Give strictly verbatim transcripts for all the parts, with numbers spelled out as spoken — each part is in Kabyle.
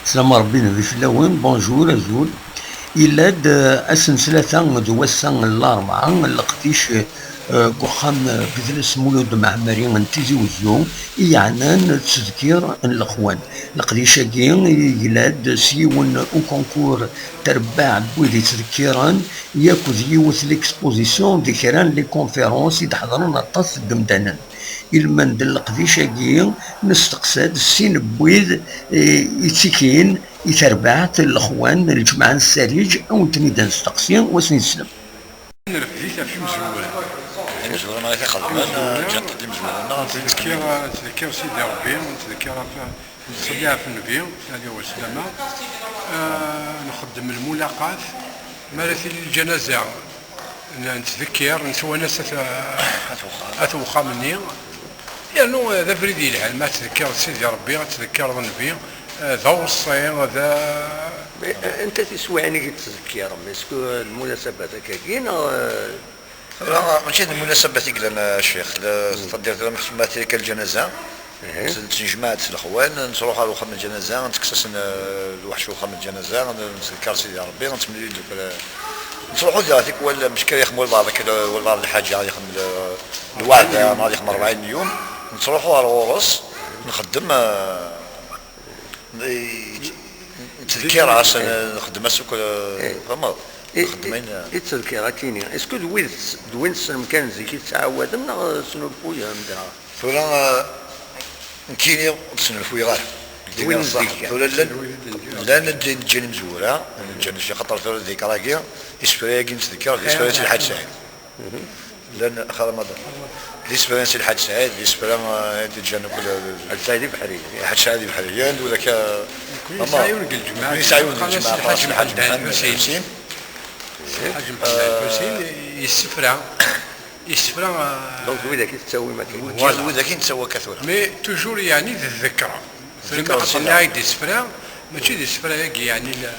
Slam Rebbi d fell-awen, bonjour, azul. Yella-d, eh, ass n ttlata d wass-a n larebɛa, leqdic, eh, deg uxxam, eh, Bedles Mulud Mɛemmeri n Tizi Wezzu, i yeɛnan ttedkir n lexwan. Leqdic-agi yegla-d s yiwen ukunkur terbaɛ n wid yettdekkiren, yakk d yiwet l'exposition d kra n les conférences i d-ḥeḍren aṭas n yemdanen. Ilmend n leqdic-agi, nesteqsa-d sin n wid, eh, yettikin i terbaɛt n lexwan n lǧemɛa n Ssariǧ, a wen-ten-id-nesteqsi, wa sen-yeslem. Nrefd-it ɣef imezwura. Imezwura neɣ i t-ixedmen, ǧǧant-d imezwura-nneɣ. Nettdekkir, nettdekkir Sidi Rebbi, nettdekkir ɣef, nettṣelli ɣef Nnbi, ɛlihi waslama. Ah, nxeddem lmulaqat, mi ara tili lǧanaza, n-, nettdekkir, nettwanas at, at uxxam-nni. Yernu, eh, d abrid yelhan, ma tettdekkireḍ Sidi Rebbi, ad tettdekkireḍ Nnbi, eh, d aweṣṣi, d... Mais, eh, anta tiswiɛin i yettdekkirem? Est-ce que lmunasabat akkagi, neɣ, eh, Tura, mačči d lmunasabat i yellan, a ccix, la, c'est-à-dire, tura, ma tili kan lǧanaza, Ih. Nettnejmaɛ-d s lexwan, nettruḥ ɣer uxxam n lǧanaza, ntekkes-asen, eh, lweḥc n uxxam n lǧanaza, n-, nettdekkar Sidi Rebbi, nettemlil deg, eh, nettruḥu diɣ tikwal, mecka yexdem walbeɛḍ akka, walbeɛḍ lḥaǧa, yexdem l-, lweɛda, neɣ yexdem rebɛin n yum, nettruḥu ɣer ɣur-s, nxeddem, eh, i-, nettdekkir-as, nxeddem-as akk, eh, tfehmeḍ? I, nxeddem i, ayen, eh, i ttedkir akini, est-ce que d wid, d win tessnem kan zik i tettɛawadem, neɣ tesnulfuyem daɣ? Tura, eh, nekkini ur d-snulfuyeɣ ara. D win n zik. Tura llan, llan d-, ǧǧan imezwura, ǧǧan ccix, axaṭer tura deg ragi, isefra-agi nettdekkir, d isefra n Lḥaǧ Saɛid. Llan, xir Ramadan. D isefra n Si Lḥaǧ Saɛid, d isefra, eh, i d-ǧǧan akk l-, Lḥaǧ Saɛid Ibeḥriyen. Lḥaǧ Saɛid Ibeḥriyen, d widak, eh, nekkni nesɛa yiwen deg lǧemɛa, nekkni nesɛa yiwen deg lǧemɛa, Lḥaǧ Mḥemmed Lḥusin. Lḥaǧ Mḥemmed Lḥusin, yessefra. Yessefra, eh, donc, d widak i tettawim akken. Voilà. D widak i nettawi akka tura. Mais toujours, yeɛni, d ddekra. Tura, ddekra, xaṭer nniɣ-ak-d isefra, mačči d isefra-agi, yeɛni, la,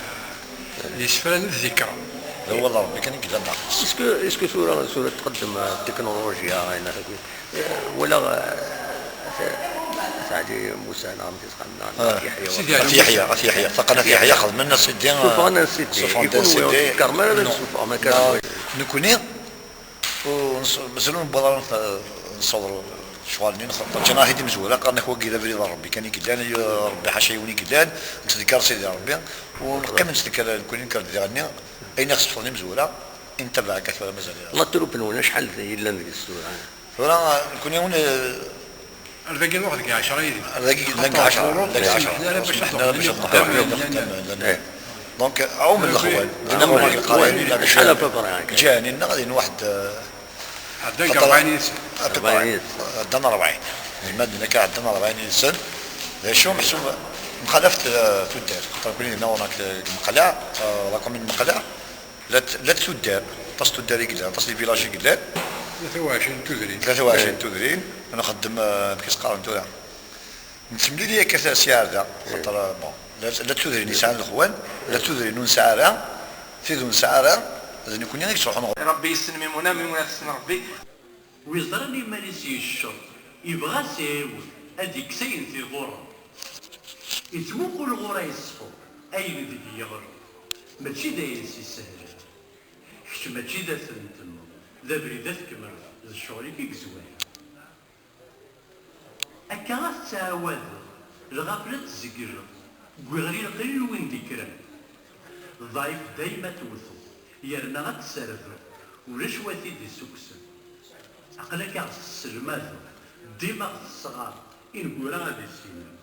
d isefra n ddekra. D awal n Rebbi kan i yellan daɣ. Est-ce que, est-ce que tura, tura tqeddem, eh, teknulujya, ayen akka, eh, wala, eh, At, At Ɛli Musa, neɣ Mti Sqam, neɣ, neɣ At Yeḥya, Sidi At Yeḥya, At Yeḥya, ṭṭaqa n At Yeḥya, xedmen a Sidi, eh, suffɣen a Sidi. Suffɣen a Sidi. Ur newwiḍ car, ma ara nsuffeɣ, ma kan. Non. Nekkni, Ur nes-, mazal ur newwiḍ ara n-, nessaweḍ lecɣal-nni, nxeṭṭer, ǧǧan-aɣ-t-id imezwura, qqaren-ak wagi d abrid n Rebbi kan i yellan, ay Rebbi ḥaca yiwen i yellan, nettdekkar Sidi Rebbi, u neqqim nettdekkar, nekkni nekker-d diɣenni, ayen i ɣ-sefḍen imezwura, i nettabaɛ akka tura mazal. La troupe-nwen acḥal yellan deg-s tura? Tura, nekkni ur n-, Ar dagi nruḥ deg ɛecṛa yid-m. Ar dagi llan deg ɛecṛa, llan deg ɛecṛa. Ur semḥen ara bac ad ṭṭfen. Donc, ɛumen lexwan. Acḥal à peu près akka? Ǧǧan-nneɣ din waḥed, eh, ɛeddan deg rebɛin yid-sen. Ɛeddan rebɛin. Madden akka ɛeddan rebɛin yid-sen. D acu, meḥsub, mxalafet, eh, tuddar. Xaṭer nekkni dinna ur nekk deg Meqleɛ, eh, la commune n Meqleɛ. La t-, la tuddar, aṭas tuddar i yellan, aṭas les villages i yellan. Tlata u ɛecrin tudrin. Tlata u ɛecrin tudrin, nxeddem, eh, amek i s-qqaren tura. Nettemlili akka ta-, si ar da, xaṭer, eh, bon, la, la tudrin yesɛan lexwan, la tudrin ur nesɛi ara, tid ur nesɛi ara, d nekkni i yettruḥun ɣur-. Rebbi yessen Mimuna, Mimuna tessen Rebbi. Wi ẓran iman-is yecceḍ, ibɣa ad s-iɛiwen, ad ikkes ayen t-iḍurren. Ittmuqul ɣur-a yesfeḍ, ayen deg yeɣleḍ. Mačči d ayen s-isehlen. Kečč mačči d at n temmeḍ, d abrid ad tkemmleḍ, d ccɣel-ik i yezwaren. Akka ad tettɛawadeḍ, lɣafla ad tzegleḍ, deg wiɣri lqlil win d-ikkren. Ḍɛif dayma ad tewteḍ, yerna ad tserbeḍ, ulac wa t-id-issukksen. Aql-ak a ɣ-tesselmadeḍ, dima ɣ-tesɣar, ineggura ad issinen.